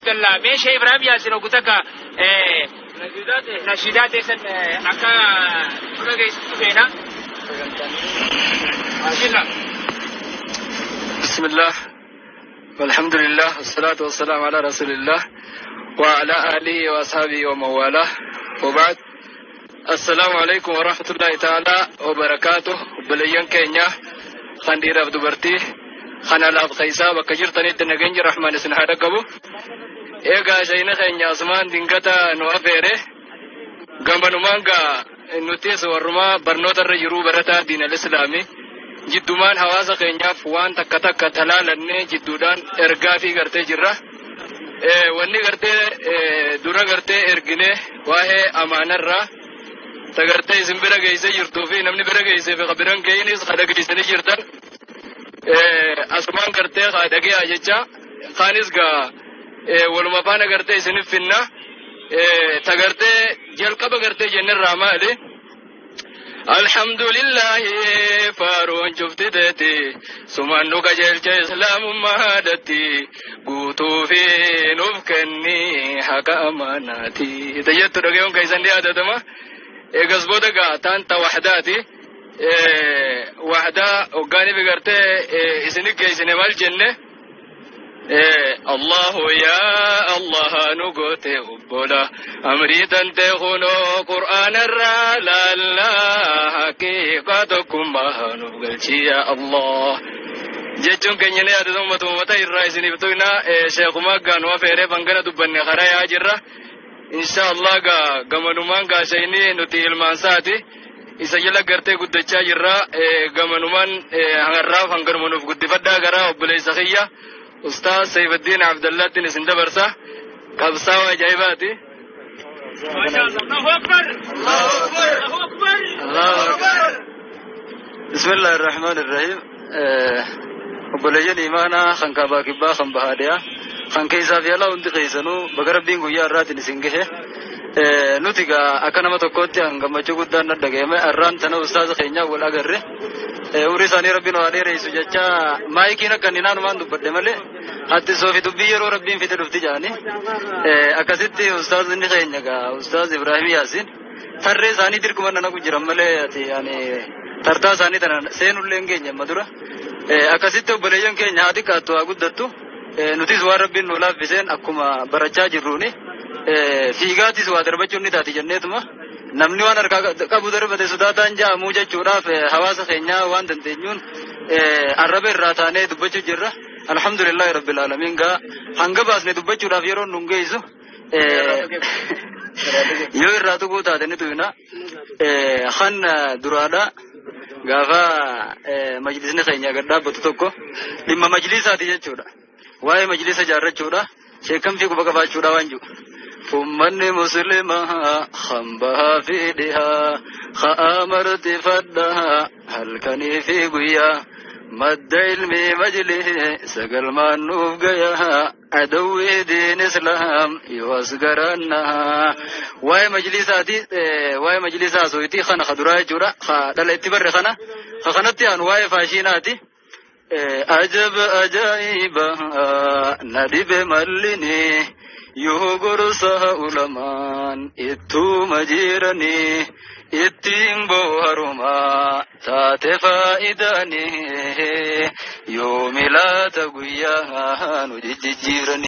Abdallah. Mee Sheekh Ibrahim Yaasin ogu takka nashiidaa teessan akka nu dhageessistu feena. Bismillah. بسم الله والحمد لله والصلاة والسلام على رسول الله وعلى آله وأصحابه ومن والاه وبعد. السلام عليكم ورحمة الله تعالى وبركاته. Obboleeyyan keenya kan dhiiraaf dubartii kan alaaf keeysaa bakka jirtanitti nageenyi rahmaan isin haa dhaqqabu. Eegaa shayna keenya asumaan dingata nu afeere gamanumaan gaa nutis warrumaa barnoota irra jiruu barataa diinal islaamii jiddumaan hawaasa keenyaaf waan takka takka talaalannee jidduudhaan ergaa fi gartee jirra. Wanni gartee dura gartee ergine waa'ee amaanarraa ta gartee isin bira geessee jirtuu fi namni bira geessee fi biran geeyinis ka dhageessanii jirtan asumaan gartee haa dhageeyaa jecha kaanis gaa waluma faana gartee isinif finna ta gartee jalqaba gartee jennirraa maali? Alhamdulillahi faaruun cufti teeti sumaan nu qajeelcha islaamummaadhatti guutuu fi nuuf kenni haqa amaanaati. Tayyattu dhageewwan keessan ni yaadatama. Eegas booda gaa taan ta wahdaati. Wahdaa hoggaanii fi gartee isinit geessine maal jenne? Allahu yaa Allah nu goote obbola amrii tante kunoo qur'aanarraa laallaa haqiiqaa tokkummaa nuuf galchi yaa Allah. Jechuun keenya ni yaadatu ummata irraa isiniif tuyna sheekumaa gaa nu afeeree fangana dubbanne karaa yaa jirra. Insha Allah gaa gamanumaan gaa shayni nuti ilmaansaati. Isa jala gartee guddachaa jirra gamanumaan hangarraaf hanganuma nuuf guddifadhaa garaa obboleessa kiyya. Ustaaz Saifuddin Abdallaattiin isin dabarsa. Qabsaa'oo ajaa'ibaati. Allahu Akbar! Allahu Akbar! Allahu Akbar! Allahu Akbar. بسم الله الرحمن الرحيم. Obboleeyyan imaanaa kan kaabaa kibbaa kan bahaadhiyaa kan keessaa fi alaa hundi keessanuu baga rabbiin guyyaa har'aatiin isin gahe. Nuti gaa akka nama tokkootti an gammachuu guddaan na dhagahame har'aan tana ustaaza keenyaa wal agarre. Umrii isaanii rabbiin waa dheeressu jecha maayikiin akka inni naanumaan dubbadhe malee hatti soofi dubbii yeroo rabbiin fide dhufti jedhani. Akkasitti ustaazni keenya gaa ustaaz Ibrahim Yaasin tarree isaanii dirquma nana jiran malee ati ani tartaa isaanii tana seenullee hin geenye amma dura. Akkasitti obboleeyyan keenya haa xiqqaattu haa guddattu nutis waan rabbiin nu laaffiseen akkuma barachaa jirruuni fiigaatis waa darbachuun ni taati jenneetuma namni waan harkaa qabu darbate sodaataan ja'amuu jechuudhaaf hawaasa keenyaa waan dandeenyuun arraba irraa taanee dubbachuu jirra. Alhamdulillahi rabbil aalamiin gaa hanga baasne dubbachuudhaaf yeroo nun geessu yoo irraa tuquu taate ni tuyna. Kan duraadha gaafa majlisni keenya gad dhaabbatu tokko dhimma majlisaati jechuudha. Waa'ee majlisa jaarrachuudha. Sheekamtii quba qabaachuudha waan jiru. Ummanni muslimaa hambaa fi dhihaa haa martifadhaa halkanii fi guyyaa madda ilmii majlisa galmaan nuuf gayaa adawwii diin islaam yoo as garannaha. Waa'ee majlisaati waa'ee majlisaa soitii kana kaduraa jechuudha. Dhala itti barre kana kanatti aanu waa'ee faashinaati. Ajab ajaa'iba na dhibe mallini yoo gorsa ulamaan ittuma jiranii ittiin booharumaa taate faayidaanii yoo milaata guyyaa nu jijjiiranii.